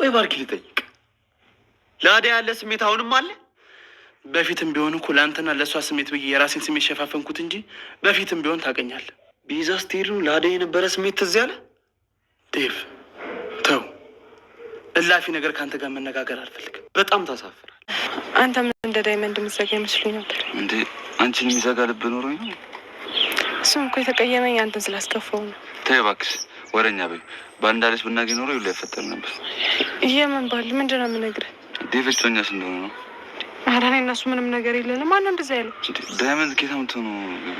ቆይ ባርኪ ልጠይቅ፣ ለአደይ ያለ ስሜት አሁንም አለ? በፊትም ቢሆን እኮ ለአንተና ለእሷ ስሜት ብዬ የራሴን ስሜት ሸፋፈንኩት እንጂ በፊትም ቢሆን ታውቀኛለህ። ቤዛ ስትሄድ ነው ለአደይ የነበረ ስሜት ትዝ ያለ? ዴቭ ተው፣ እላፊ ነገር ከአንተ ጋር መነጋገር አልፈልግም። በጣም ታሳፍራል። አንተም እንደ ዳይመንድ የምትዘጋ ይመስሉኝ ነበር። እንዴ አንቺን የሚዘጋ ልብ ኖሮኝ ነው? እሱም እኮ የተቀየመኝ አንተን ስላስከፋው ነው። ተይ እባክሽ ወረኛ በይ። ባንዳለች ብናገኝ ኖሮ ይሉ አይፈጠር ነበር። የምን ባል ምንድን ነው የምነግርህ? ዴቭ እጮኛሽ እንደሆነ ነው። ኧረ እኔ እነሱ ምንም ነገር የለንም። ማነው እንደዚያ ያለው? ዳይመንድ ኬታ ምትሆኑ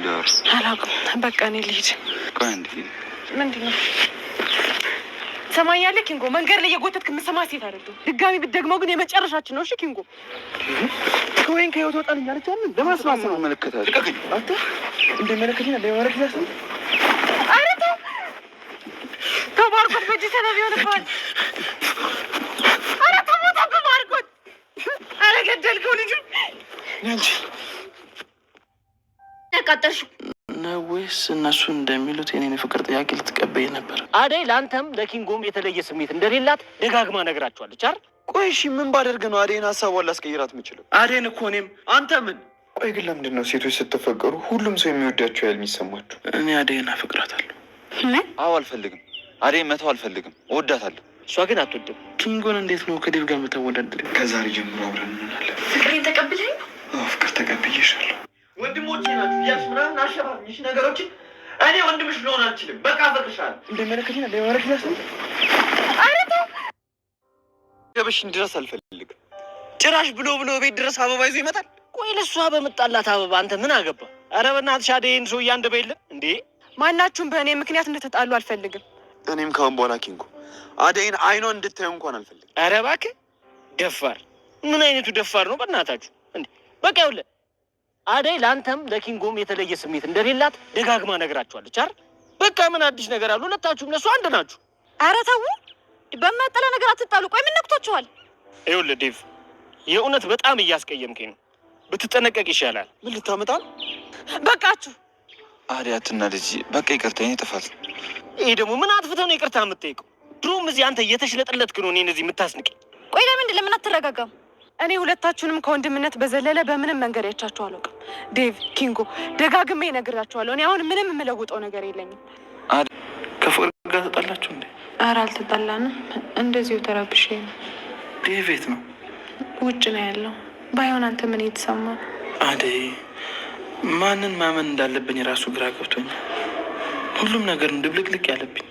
ሊያወሩ አላውቅም። በቃ እኔ ልሂድ። ቆይ እንዴ ምንድን ነው ሰማኛለህ? ኪንጎ መንገድ ላይ እየጎተትክ የምሰማ ሴት አይደለሁም። ድጋሚ ብትደግመው ግን የመጨረሻችን ነው። እሺ ኪንጎ ከወይን ከህይወት ወጣልኝ አለች አይደል? ለማስማት ነው መለከታል አንተ እንደመለከተኝ እንደመለከተኝ ኧረ ተው ተው፣ ባርኮት በእጅ ሰበብ ይሆንብሃል። ኧረ ተው ሞተብህ ባርኮት። ኧረ ገደልከው ልጁን። አንቺ ያቃጠልሽው ነው ወይስ እነሱ እንደሚሉት የኔን የፍቅር ጥያቄ ልትቀበይ ነበር? አደይ ለአንተም ለኪንጎም የተለየ ስሜት እንደሌላት ደጋግማ ነግራችኋለች አይደል? ቆይ እሺ ምን ባደርግ ነው አደይን ሀሳቧን ላስቀይራት የምችለው? አደይን እኮ እኔም አንተ ምን? ቆይ ግን ለምንድን ነው ሴቶች ስትፈቀሩ ሁሉም ሰው የሚወዳቸው ያህል የሚሰማችሁ? እኔ አደይን አፈቅራታለሁ። ምን? አዎ አልፈልግም። አደይን መተው አልፈልግም። እወዳታለሁ። እሷ ግን አትወድም። ኪንጎን እንዴት ነው ከዴቭ ጋር የምታወዳደር? ከዛሬ ጀምሮ አብረን እንሆናለን። ፍቅሬን ተቀብለኝ ነው? አዎ ፍቅር ተቀብዬሻለሁ። ወንድሞቼ ናችሁ እያልሽ ምናምን አሸፋፍኝሽ ነገሮችን እኔ ወንድምሽ ልሆን አልችልም። በቃ አፈቅርሻለሁ። እንደመለከተኝ እንደመለከተኝ ኧረ ተው ገበሽ እንድረስ አልፈልግም። ጭራሽ ብሎ ብሎ ቤት ድረስ አበባ ይዞ ይመጣል። ቆይ ለእሷ በመጣላት አበባ አንተ ምን አገባ? ኧረ በእናትሽ አደይን ሰውዬ አንድ በይልን እንዴ! ማናችሁም በእኔ ምክንያት እንድትጣሉ አልፈልግም። እኔም ካሁን በኋላ ኪንጎ አደይን አይኗን እንድታዩ እንኳን አልፈልግም። ኧረ እባክህ ደፋር! ምን አይነቱ ደፋር ነው በእናታችሁ እንዴ! በቃ ይኸውልህ አደይ ለአንተም ለኪንጎም የተለየ ስሜት እንደሌላት ደጋግማ ነግራችኋለች አይደል? በቃ ምን አዲስ ነገር አለ? ሁለታችሁም ለእሷ አንድ ናችሁ። ኧረ ተው፣ በማይጠላ ነገር አትጣሉ። ቆይ ምን ነክቷችኋል? ይኸውልህ ዴቭ፣ የእውነት በጣም እያስቀየምከኝ ነው። ብትጠነቀቅ ይሻላል። ምን ልታመጣ ነው? በቃችሁ። አደይ አትናደጂ። በቃ ይቅርታ፣ የእኔ ጥፋት። ይሄ ደግሞ ምን አጥፍተህ ነው ይቅርታ የምትጠይቀው? ድሮም እዚህ አንተ እየተሽለጠለጥክ ነው እኔን እዚህ የምታስንቀኝ። ቆይ ለምን አትረጋጋም? እኔ ሁለታችሁንም ከወንድምነት በዘለለ በምንም መንገድ አይቻችሁ አላውቅም። ዴቭ፣ ኪንጎ ደጋግሜ እነግራችኋለሁ። እኔ አሁን ምንም የምለውጠው ነገር የለኝም። ከፍቅር ጋር ተጣላችሁ እንዴ? ኧረ አልተጣላንም፣ እንደዚሁ ተረብሼ ነው። ዴቭ የት ነው? ውጭ ነው ያለው። ባይሆን አንተ ምን የተሰማ? አደይ ማንን ማመን እንዳለብኝ ራሱ ግራ ገብቶኛል። ሁሉም ነገር ነው ድብልቅልቅ ያለብኝ።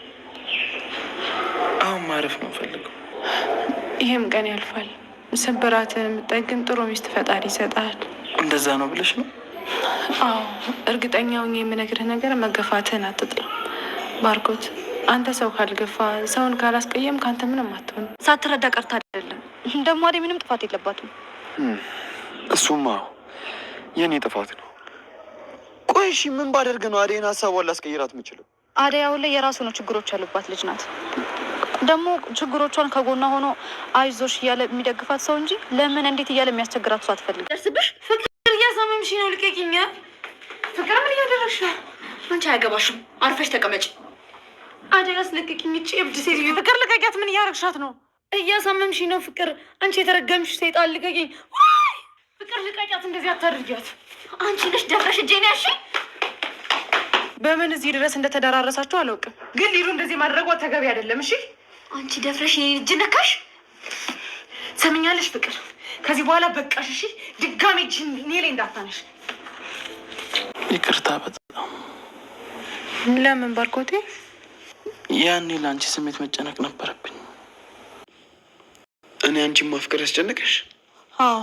አሁን ማረፍ ነው ፈልገው። ይህም ቀን ያልፋል። ስብራትን የምጠግን ጥሩ ሚስት ፈጣሪ ይሰጣል። እንደዛ ነው ብለሽ ነው? አዎ፣ እርግጠኛ ሆኜ የምነግርህ ነገር መገፋትህን አትጥላ ባርኮት። አንተ ሰው ካልገፋ ሰውን ካላስቀየም ከአንተ ምንም አትሆንም። ሳትረዳ ቀርታ አይደለም ደግሞ አደይ ምንም ጥፋት የለባትም። እሱማ የእኔ ጥፋት ነው። ቆይ እሺ ምን ባደርግ ነው አደይን ሀሳቧን ላስቀይራት የምችለው? አደይ አሁን ላይ የራሱ ነው ችግሮች ያሉባት ልጅ ናት። ደግሞ ችግሮቿን ከጎኗ ሆኖ አይዞሽ እያለ የሚደግፋት ሰው እንጂ ለምን እንዴት እያለ የሚያስቸግራት ሰው አትፈልግም። ደርስብሽ ፍቅር እያሳመምሽ ነው። ልቀቂኝ። ፍቅር ምን እያደረግሽ ነው? አንቺ አያገባሽም። አርፈሽ ተቀመጭ። አደይ አስለቅቂኝ። እቺ እብድ ሴትዮ ፍቅር ልቀቂያት! ምን እያደረግሻት ነው? እያሳመምሽ ነው ፍቅር። አንቺ የተረገምሽ ሰይጣን ልቀቂኝ። ፍቅር ልቀቂያት! እንደዚህ አታድርጊያት። አንቺ ነሽ ደፍረሽ እጄን ያልሽኝ። በምን እዚህ ድረስ እንደተደራረሳችሁ አላውቅም፣ ግን ሊዱ እንደዚህ ማድረጓ ተገቢ አይደለም። እሺ አንቺ ደፍረሽ የኔን እጅ ነካሽ። ሰምኛለሽ ፍቅር፣ ከዚህ በኋላ በቃሽ። እሺ ድጋሜ እጅሽን እኔ ላይ እንዳታነሽ። ይቅርታ በጣም ለምን ባርኮቴ? ያኔ ለአንቺ ስሜት መጨነቅ ነበረብኝ። እኔ አንቺን ማፍቀር ያስጨነቀሽ? አዎ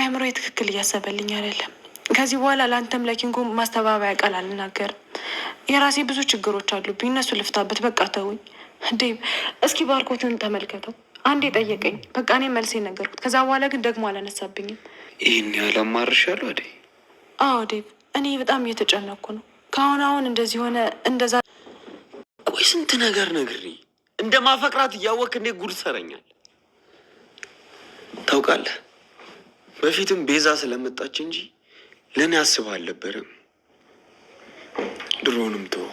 አእምሮዬ ትክክል እያሰበልኝ አይደለም። ከዚህ በኋላ ለአንተም ለኪንጎ ማስተባበያ ቃል አልናገርም። የራሴ ብዙ ችግሮች አሉብኝ፣ እነሱ ልፍታበት። በቃ ተውኝ። ዴቭ እስኪ ባርኮትን ተመልከተው። አንዴ ጠየቀኝ፣ በቃ እኔ መልሴ ነገርኩት። ከዛ በኋላ ግን ደግሞ አላነሳብኝም። ይህን ያህል አማርሻለሁ አደይ? አዎ ዴቭ፣ እኔ በጣም እየተጨነኩ ነው። ከአሁን አሁን እንደዚህ ሆነ እንደዛ። ቆይ ስንት ነገር ነግሬ እንደማፈቅራት እያወቅህ እንዴት ጉድ ሰረኛል? ታውቃለህ በፊትም ቤዛ ስለመጣች እንጂ ለእኔ አስባ አልነበረም። ድሮንም ተወው፣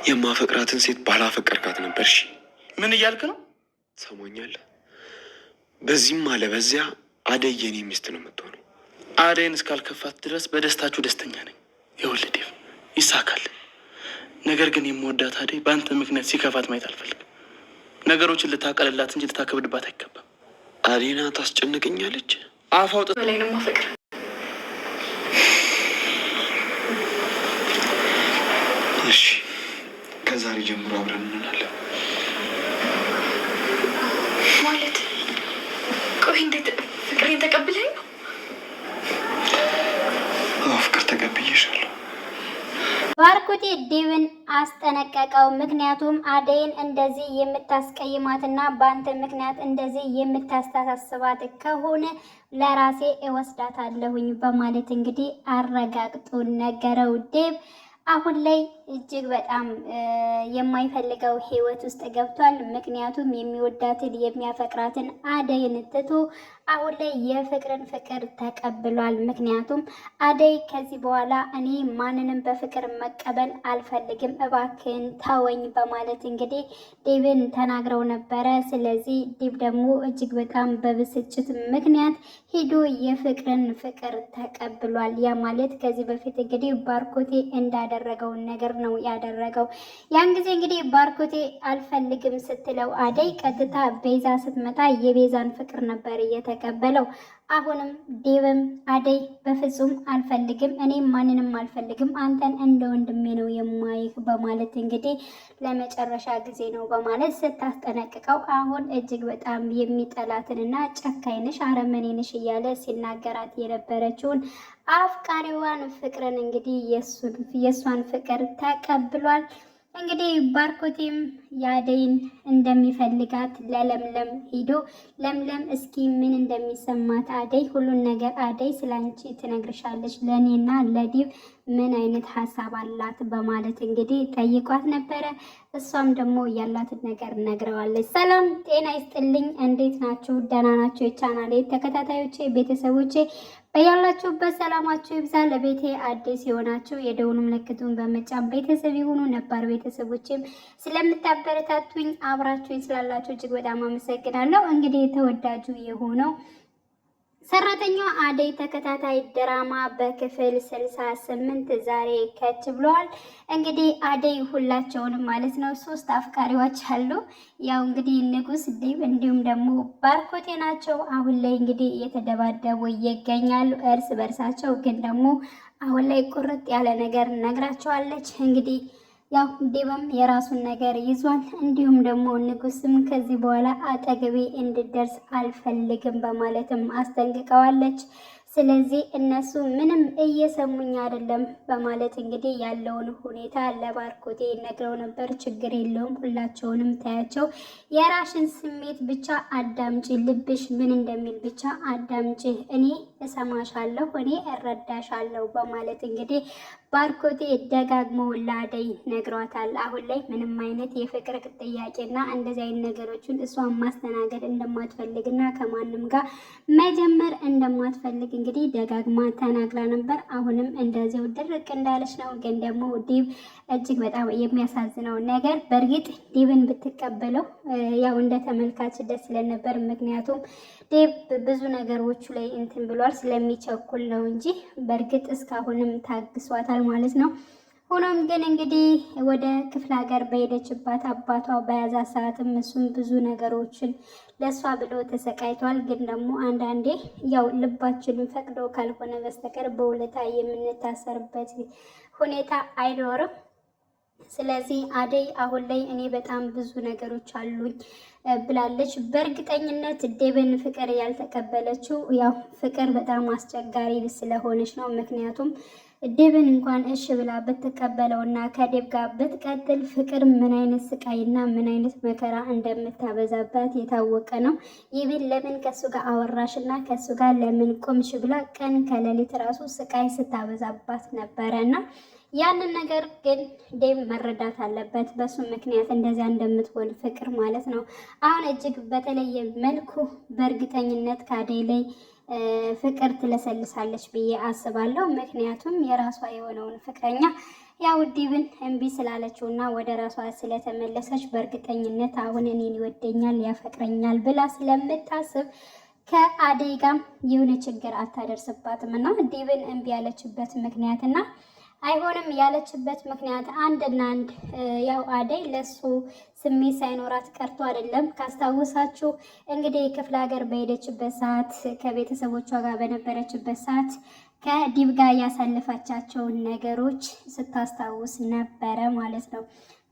የማፈቅራትን ሴት ባላፈቀርካት ነበር። እሺ ምን እያልክ ነው? ትሰማኛለህ? በዚህም አለ በዚያ አደይ የኔ ሚስት ነው የምትሆነው። አደይን እስካልከፋት ድረስ በደስታችሁ ደስተኛ ነኝ። ይኸውልህ ዴቭ፣ ይሳካል። ነገር ግን የምወዳት አደይ በአንተ ምክንያት ሲከፋት ማየት አልፈልግም። ነገሮችን ልታቀልላት እንጂ ልታከብድባት አይገባም። አዴና ታስጨንቀኛለች። አፍ አውጥተህ በላይ ነው የማፈቅር። እሺ፣ ከዛሬ ጀምሮ አብረን እንሆናለን። ማለት ቆይ፣ እንዴት ፍቅሬን ተቀብለኝ ነው? አዎ ፍቅር ተቀብዬሻለሁ። ባርኮቴ ዴቭን አስጠነቀቀው። ምክንያቱም አደይን እንደዚህ የምታስቀይማትና በአንተ ምክንያት እንደዚህ የምታስተሳስባት ከሆነ ለራሴ እወስዳታለሁኝ በማለት እንግዲህ አረጋግጦ ነገረው ዴቭ አሁን ላይ እጅግ በጣም የማይፈልገው ህይወት ውስጥ ገብቷል። ምክንያቱም የሚወዳትን የሚያፈቅራትን አደይን ትቶ አሁን ላይ የፍቅርን ፍቅር ተቀብሏል። ምክንያቱም አደይ ከዚህ በኋላ እኔ ማንንም በፍቅር መቀበል አልፈልግም፣ እባክን ተወኝ በማለት እንግዲህ ዴብን ተናግረው ነበረ። ስለዚህ ዴብ ደግሞ እጅግ በጣም በብስጭት ምክንያት ሂዶ የፍቅርን ፍቅር ተቀብሏል። ያ ማለት ከዚህ በፊት እንግዲህ ባርኮቴ እንዳደረገውን ነገር ነው ያደረገው። ያን ጊዜ እንግዲህ ባርኮቴ አልፈልግም ስትለው አደይ ቀጥታ ቤዛ ስትመጣ የቤዛን ፍቅር ነበር እየተቀበለው። አሁንም ዴብም አደይ በፍጹም አልፈልግም፣ እኔ ማንንም አልፈልግም፣ አንተን እንደ ወንድሜ ነው የማይህ በማለት እንግዲህ ለመጨረሻ ጊዜ ነው በማለት ስታስጠነቅቀው አሁን እጅግ በጣም የሚጠላትንና ጨካኝ ነሽ፣ አረመኔ ነሽ እያለ ሲናገራት የነበረችውን አፍቃሪዋን ፍቅርን እንግዲህ የእሷን ፍቅር ተቀብሏል። እንግዲህ ባርኮቴም የአደይን እንደሚፈልጋት ለለምለም ሂዶ ለምለም እስኪ ምን እንደሚሰማት አደይ ሁሉን ነገር አደይ ስላንቺ ትነግርሻለች፣ ለእኔና ለዲብ ምን አይነት ሀሳብ አላት በማለት እንግዲህ ጠይቋት ነበረ። እሷም ደግሞ ያላትን ነገር ነግረዋለች። ሰላም ጤና ይስጥልኝ። እንዴት ናችሁ? ደህና ናችሁ? የቻናሌ ተከታታዮቼ ቤተሰቦቼ በያላችሁበት ሰላማችሁ ይብዛ። ለቤቴ አዲስ የሆናችሁ የደውል ምልክቱን በመጫን ቤተሰብ የሆኑ ነባር ቤተሰቦችም ስለምታበረታቱኝ አብራችሁኝ ስላላችሁ እጅግ በጣም አመሰግናለሁ። እንግዲህ ተወዳጁ የሆነው ሰራተኛዋ አደይ ተከታታይ ድራማ በክፍል 68 ዛሬ ከች ብለዋል። እንግዲህ አደይ ሁላቸውንም ማለት ነው ሶስት አፍቃሪዎች አሉ። ያው እንግዲህ ንጉስ ዴብ እንዲሁም ደግሞ ባርኮቴ ናቸው። አሁን ላይ እንግዲህ እየተደባደቡ ይገኛሉ እርስ በእርሳቸው። ግን ደግሞ አሁን ላይ ቁርጥ ያለ ነገር ነግራቸዋለች። እንግዲህ ያው ዴብም የራሱን ነገር ይዟል። እንዲሁም ደግሞ ንጉስም ከዚህ በኋላ አጠገቤ እንድደርስ አልፈልግም በማለትም አስጠንቅቀዋለች። ስለዚህ እነሱ ምንም እየሰሙኝ አይደለም በማለት እንግዲህ ያለውን ሁኔታ ለባርኮቴ ነግረው ነበር። ችግር የለውም ሁላቸውንም ታያቸው፣ የራሽን ስሜት ብቻ አዳምጪ፣ ልብሽ ምን እንደሚል ብቻ አዳምጪ፣ እኔ እሰማሻለሁ፣ እኔ እረዳሻለሁ በማለት እንግዲህ ባርኮቴ ደጋግሞ ለአደይ ነግሯታል። አሁን ላይ ምንም አይነት የፍቅር ጥያቄና እንደዚህ አይነት ነገሮችን እሷን ማስተናገድ እንደማትፈልግና ከማንም ጋር መጀመር እንደማትፈልግ እንግዲህ ደጋግማ ተናግራ ነበር። አሁንም እንደዚያው ድርቅ እንዳለች ነው። ግን ደግሞ ዲብ እጅግ በጣም የሚያሳዝነው ነገር በእርግጥ ዲብን ብትቀበለው ያው እንደ ተመልካች ደስ ይለን ነበር። ምክንያቱም ዴብ ብዙ ነገሮቹ ላይ እንትን ብሏል ስለሚቸኩል ነው እንጂ በእርግጥ እስካሁንም ታግሷታል ማለት ነው። ሆኖም ግን እንግዲህ ወደ ክፍለ ሀገር በሄደችባት አባቷ በያዛ ሰዓትም እሱም ብዙ ነገሮችን ለእሷ ብሎ ተሰቃይቷል። ግን ደግሞ አንዳንዴ ያው ልባችንን ፈቅዶ ካልሆነ በስተቀር በውለታ የምንታሰርበት ሁኔታ አይኖርም። ስለዚህ አደይ አሁን ላይ እኔ በጣም ብዙ ነገሮች አሉኝ ብላለች። በእርግጠኝነት ዴብን ፍቅር ያልተቀበለችው ያው ፍቅር በጣም አስቸጋሪ ስለሆነች ነው። ምክንያቱም ዴብን እንኳን እሽ ብላ ብትቀበለውና ከዴብ ጋር ብትቀጥል ፍቅር ምን አይነት ስቃይና ምን አይነት መከራ እንደምታበዛባት የታወቀ ነው። ይብን ለምን ከሱ ጋር አወራሽና ከሱ ጋር ለምን ቆምሽ ብላ ቀን ከሌሊት ራሱ ስቃይ ስታበዛባት ነበረና ያንን ነገር ግን ዴቭ መረዳት አለበት፣ በሱ ምክንያት እንደዚያ እንደምትሆን ፍቅር ማለት ነው። አሁን እጅግ በተለየ መልኩ በእርግጠኝነት ከአደይ ላይ ፍቅር ትለሰልሳለች ብዬ አስባለሁ። ምክንያቱም የራሷ የሆነውን ፍቅረኛ ያው ዲብን እምቢ ስላለችው እና ወደ ራሷ ስለተመለሰች በእርግጠኝነት አሁን እኔን ይወደኛል ያፈቅረኛል ብላ ስለምታስብ ከአደይ ጋር የሆነ ችግር አታደርስባትም እና ዲብን እምቢ ያለችበት ምክንያት እና አይሆንም ያለችበት ምክንያት አንድና አንድ ያው አደይ ለሱ ስሜት ሳይኖራት ቀርቶ አይደለም። ካስታወሳችሁ እንግዲህ ክፍለ ሀገር በሄደችበት ሰዓት ከቤተሰቦቿ ጋር በነበረችበት ሰዓት ከዲብ ጋር ያሳለፈቻቸውን ነገሮች ስታስታውስ ነበረ ማለት ነው።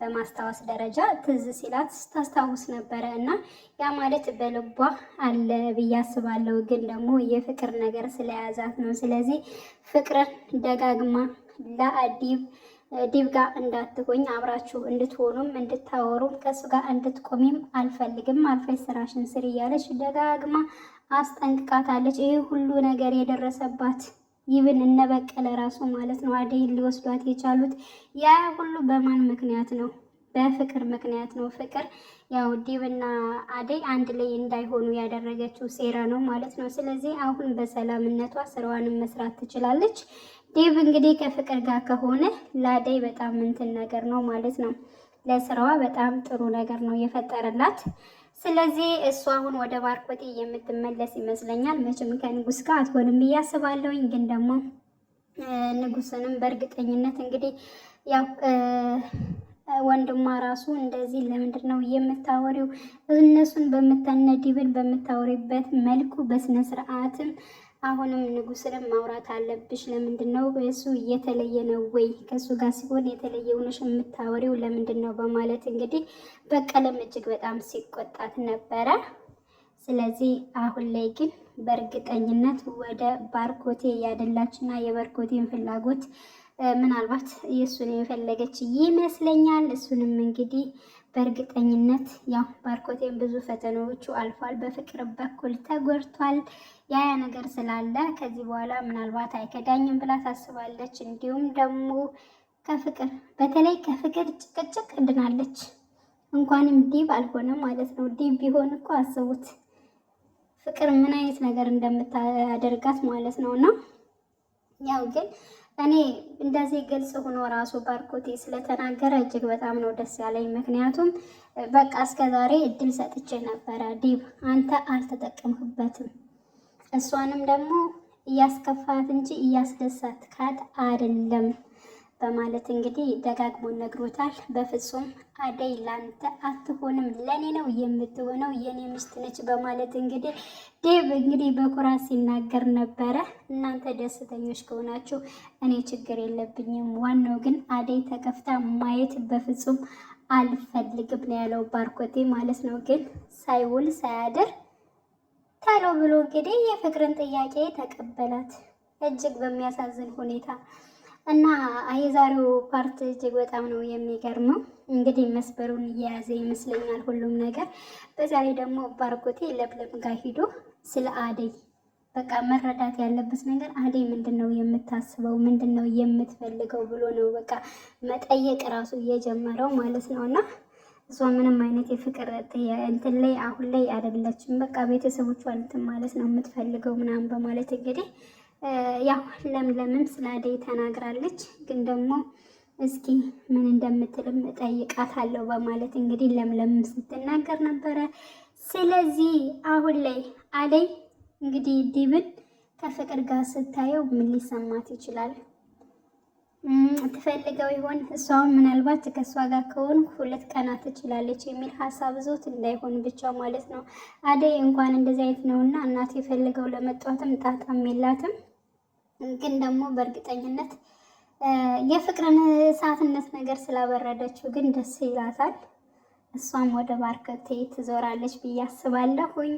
በማስታወስ ደረጃ ትዝ ሲላት ስታስታውስ ነበረ እና ያ ማለት በልቧ አለ ብዬ አስባለሁ። ግን ደግሞ የፍቅር ነገር ስለያዛት ነው። ስለዚህ ፍቅርን ደጋግማ ለአዲብ ዲብ ጋር እንዳትሆኝ አብራችሁ እንድትሆኑም እንድታወሩም ከእሱ ጋር እንድትቆሚም አልፈልግም፣ አርፈሽ ስራሽን ስሪ እያለች ደጋግማ አስጠንቅቃታለች። ይህ ሁሉ ነገር የደረሰባት ይብን እነበቀለ ራሱ ማለት ነው አደይን ሊወስዷት የቻሉት ያ ሁሉ በማን ምክንያት ነው? በፍቅር ምክንያት ነው። ፍቅር ያው ዲብና አደይ አንድ ላይ እንዳይሆኑ ያደረገችው ሴራ ነው ማለት ነው። ስለዚህ አሁን በሰላምነቷ ስራዋንም መስራት ትችላለች። ዴቭ እንግዲህ ከፍቅር ጋር ከሆነ ለአደይ በጣም እንትን ነገር ነው ማለት ነው። ለስራዋ በጣም ጥሩ ነገር ነው የፈጠረላት። ስለዚህ እሱ አሁን ወደ ባርኮቴ የምትመለስ ይመስለኛል። መቼም ከንጉስ ጋር አትሆንም እያስባለሁኝ። ግን ደግሞ ንጉስንም በእርግጠኝነት እንግዲህ ያው ወንድሟ ራሱ እንደዚህ ለምንድን ነው የምታወሪው? እነሱን በምታነዲብን በምታወሪበት መልኩ በስነ ስርዓትም አሁንም ንጉስንም ማውራት አለብሽ። ለምንድን ነው እሱ እየተለየ ነው ወይ ከእሱ ጋር ሲሆን የተለየ ሆነሽ የምታወሪው ለምንድን ነው? በማለት እንግዲህ በቀለም እጅግ በጣም ሲቆጣት ነበረ። ስለዚህ አሁን ላይ ግን በእርግጠኝነት ወደ ባርኮቴ ያደላችና የባርኮቴን ፍላጎት ምናልባት የእሱን የፈለገች ይመስለኛል። እሱንም እንግዲህ በእርግጠኝነት ያው ባርኮቴን ብዙ ፈተናዎቹ አልፏል። በፍቅር በኩል ተጎድቷል። ያ ነገር ስላለ ከዚህ በኋላ ምናልባት አይከዳኝም ብላ ታስባለች። እንዲሁም ደግሞ ከፍቅር በተለይ ከፍቅር ጭቅጭቅ እድናለች። እንኳንም ዲብ አልሆነ ማለት ነው። ዲብ ቢሆን እኮ አስቡት ፍቅር ምን አይነት ነገር እንደምታደርጋት ማለት ነው። እና ያው ግን እኔ እንደዚህ ግልጽ ሆኖ ራሱ ባርኮቴ ስለተናገረ እጅግ በጣም ነው ደስ ያለኝ። ምክንያቱም በቃ እስከ ዛሬ እድል ሰጥቼ ነበረ ዲብ፣ አንተ አልተጠቀምክበትም። እሷንም ደግሞ እያስከፋት እንጂ እያስደሳት ካት አይደለም በማለት እንግዲህ ደጋግሞ ነግሮታል። በፍጹም አደይ ላንተ አትሆንም፣ ለኔ ነው የምትሆነው፣ የኔ ሚስት ነች በማለት እንግዲህ ዴቭ እንግዲህ በኩራት ሲናገር ነበረ። እናንተ ደስተኞች ከሆናችሁ እኔ ችግር የለብኝም፣ ዋናው ግን አደይ ተከፍታ ማየት በፍጹም አልፈልግም ነው ያለው ባርኮቴ ማለት ነው። ግን ሳይውል ሳያድር ተሎ ብሎ እንግዲህ የፍቅርን ጥያቄ ተቀበላት እጅግ በሚያሳዝን ሁኔታ እና የዛሬው part እጅግ በጣም ነው የሚገርመው። እንግዲህ መስበሩን እየያዘ ይመስለኛል ሁሉም ነገር። በዛ ላይ ደግሞ ባርኮቴ ለምለም ጋር ሂዶ ስለ አደይ በቃ መረዳት ያለበት ነገር አደይ ምንድን ነው የምታስበው፣ ምንድን ነው የምትፈልገው ብሎ ነው በቃ መጠየቅ ራሱ እየጀመረው ማለት ነው። እና እሷ ምንም አይነት የፍቅር እንትን ላይ አሁን ላይ አይደለችም። በቃ ቤተሰቦቿን እንትን ማለት ነው የምትፈልገው ምናምን በማለት እንግዲህ ያው ለምለምም ስለ አደይ ተናግራለች። ግን ደግሞ እስኪ ምን እንደምትልም እጠይቃታለሁ በማለት እንግዲህ ለምለምም ስትናገር ነበረ። ስለዚህ አሁን ላይ አደይ እንግዲህ ዲብን ከፍቅር ጋር ስታየው ምን ሊሰማት ይችላል? ትፈልገው ይሆን? እሷም ምናልባት ከእሷ ጋር ከሆን ሁለት ቀናት ትችላለች የሚል ሀሳብ ዞት እንዳይሆን ብቻ ማለት ነው። አደይ እንኳን እንደዚህ አይነት ነውና እናት የፈልገው ለመጧትም ጣጣም የላትም። ግን ደግሞ በእርግጠኝነት የፍቅርን እሳትነት ነገር ስላበረደችው ግን ደስ ይላታል። እሷም ወደ ባርኮቴ ትዞራለች ብዬ አስባለሁኝ።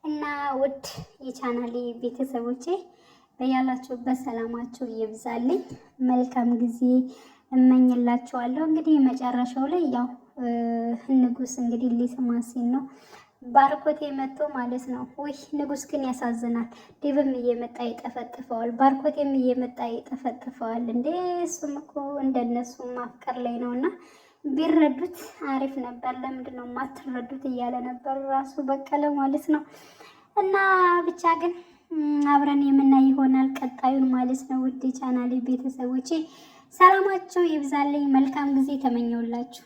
እና ውድ የቻናሌ ቤተሰቦቼ በያላችሁበት ሰላማችሁ ይብዛልኝ። መልካም ጊዜ እመኝላችኋለሁ። እንግዲህ መጨረሻው ላይ ያው ንጉስ እንግዲህ ሊስማ ሲል ነው ባርኮቴ መጥቶ ማለት ነው። ውይ ንጉስ ግን ያሳዝናል። ዴቭም እየመጣ ይጠፈጥፈዋል፣ ባርኮቴም እየመጣ ይጠፈጥፈዋል። እንዴ እሱም እኮ እንደነሱ ማፍቀር ላይ ነው እና ቢረዱት አሪፍ ነበር። ለምንድን ነው የማትረዱት እያለ ነበር ራሱ በቀለ ማለት ነው። እና ብቻ ግን አብረን የምናይ ይሆናል ቀጣዩን ማለት ነው። ውድ ቻናሌ ቤተሰቦቼ ሰላማቸው ይብዛልኝ። መልካም ጊዜ ተመኘውላችሁ።